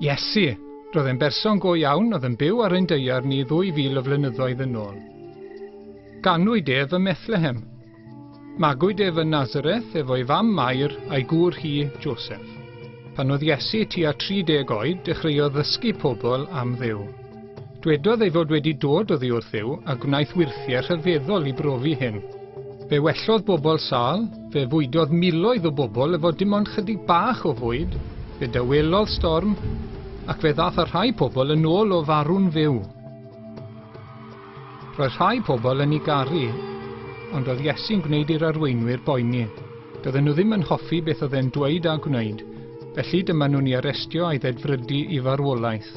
Iesu! Roedd e'n berson go iawn oedd yn byw ar ein daear ni 2,000 o flynyddoedd yn ôl. Ganwyd ef ym Methlehem. Magwyd ef yn Nazareth efo'i fam Mair a'i gŵr hi, Joseph. Pan oedd Iesu tua 30 oed, dechreuodd ddysgu pobl am Dduw. Dwedodd ei fod wedi dod oddi wrth Dduw a gwnaeth wyrthiau rhyfeddol i brofi hyn. Fe wellodd bobl sâl, fe fwydodd miloedd o bobl efo dim ond chydig bach o fwyd, fe dawelodd storm, ac fe ddaeth â rhai pobl yn ôl o farw'n fyw. Roedd rhai pobl yn ei garu, ond roedd Iesu'n gwneud i'r arweinwyr boeni. Doedden nhw ddim yn hoffi beth oedd e'n dweud a gwneud, felly dyma nhw'n ei arestio a'i ddedfrydu i farwolaeth.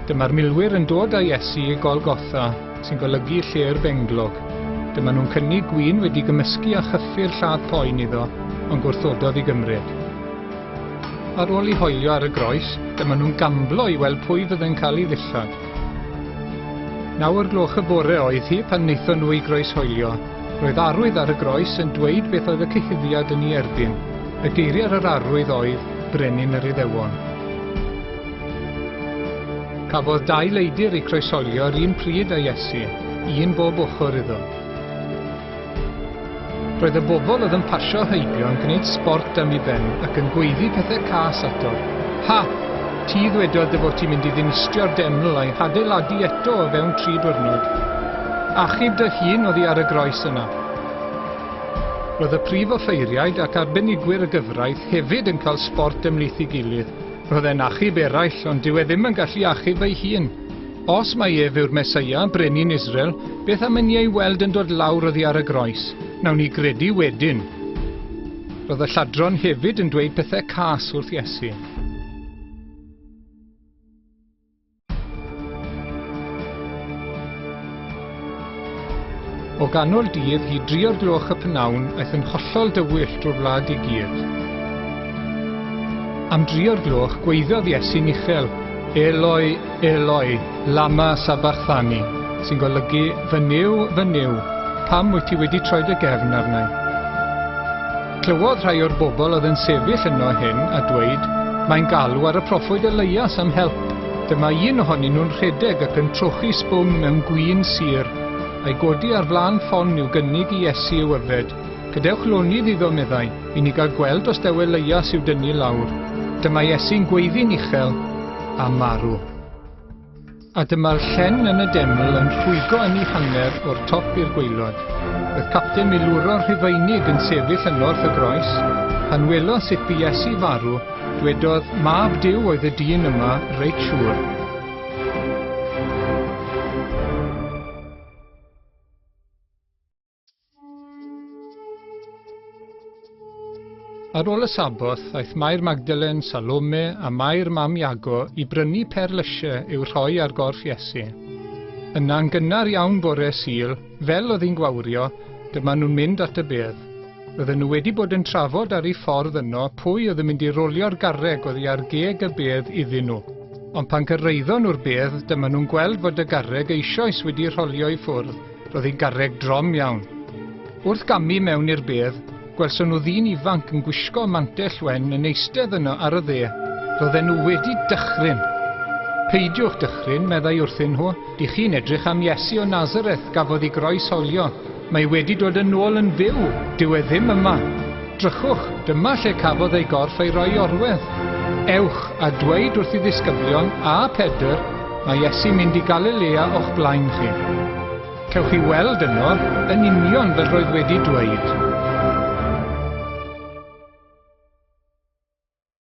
Dyma'r milwyr yn dod â Iesu i Golgotha, sy'n golygu lle'r benglog. Dyma nhw'n cynnig gwin wedi gymysgu â chyffur lladd poen iddo, ond gwrthododd i gymryd. Ar ôl i hoelio ar y groes, dyma nhw'n gamblo i weld pwy fydde'n cael ei ddillad. Naw o'r gloch y bore oedd hi pan wnaethon nhw ei groeshoelio. Roedd arwydd ar y groes yn dweud beth oedd y cyhuddiad yn ei erbyn. Y geiriau ar yr arwydd oedd, Brenin yr Iddewon. Cafodd dau leidr eu croesholio yr un pryd â Iesu, un bob ochr iddo. Roedd y bobl oedd yn pasio heibio yn gwneud sbort am ei ben ac yn gweiddi pethau cas ato. Ha! Ti ddwedodd dy fod ti'n mynd i ddinistrio'r deml a'i hadeiladu eto o fewn tri dwrnod. Achub dy hun oddi ar y groes yna. Roedd y prif offeiriaid ac arbenigwyr y gyfraith hefyd yn cael sbort ymhlith ei gilydd. Roedd e'n achub eraill, ond dyw e ddim yn gallu achub ei hun. Os mai ef yw'r Meseia, Brenin Israel, beth am i ni ei weld yn dod lawr oddi ar y groes? Nawn ni gredu wedyn. Roedd y lladron hefyd yn dweud pethau cas wrth Iesu. O ganol dydd hyd dri o'r gloch y p'nawn aeth yn hollol dywyll drwy'r wlad i gyd. Am dri o'r gloch gweithiodd Iesu'n uchel, Eloi, Eloi, lama sabachthani, sy'n golygu, Fy Nuw, fy Nuw, pam wyt ti wedi troi dy gefn arna i? Clywodd rhai o'r bobl oedd yn sefyll yno hyn a dweud, Mae'n galw ar y proffwyd Eleias am help. Dyma un ohonyn nhw'n rhedeg ac yn trochi sbwng mewn gwin sur, a'i godi ar flaen ffon i'w gynnig i Iesu i'w yfed. Gadewch lonydd iddo, meddai, i ni gael gweld os dew Eleias i'w dynnu lawr. Dyma Iesu'n gweiddi'n uchel, a marw. A dyma'r llen yn y deml yn rhwygo yn ei hanner o'r top i'r gwaelod. Roedd capten milwrol Rhufeinig yn sefyll yno wrth y groes. Pan welodd sut bu Iesu farw, dwedodd, Mab Duw oedd y dyn yma, reit siŵr. Ar ôl y Saboth, aeth Mair Magdalen, Salome a Mair mam Iago i brynu perlysiau i'w rhoi ar gorff Iesu. Yna'n gynnar iawn bore Sul, fel oedd hi'n gwawrio, dyma nhw'n mynd at y bedd. Roedden nhw wedi bod yn trafod ar eu ffordd yno pwy oedd yn mynd i rolio'r garreg oddi ar geg y bedd iddyn nhw. Ond pan gyrraeddon nhw'r bedd, dyma nhw'n gweld fod y garreg eisoes wedi rholio i ffwrdd. Roedd hi'n garreg drom iawn. Wrth gamu mewn i'r bedd, gwelson nhw ddyn ifanc yn gwisgo mantell wen yn eistedd yno ar y dde. Roedden nhw wedi dychryn. Peidiwch dychryn, meddai wrthyn nhw, dych chi'n edrych am Iesu o Nazareth gafodd ei groeshoelio. Mae wedi dod yn ôl yn fyw, dyw e ddim yma. Drychwch, dyma lle cafodd ei gorff ei roi i orwedd. Ewch a dweud wrth i ddisgyblion a Pedr, mae Iesu'n mynd i Galilea o'ch blaen chi. Cewch chi weld yno, yn union fel roedd wedi dweud.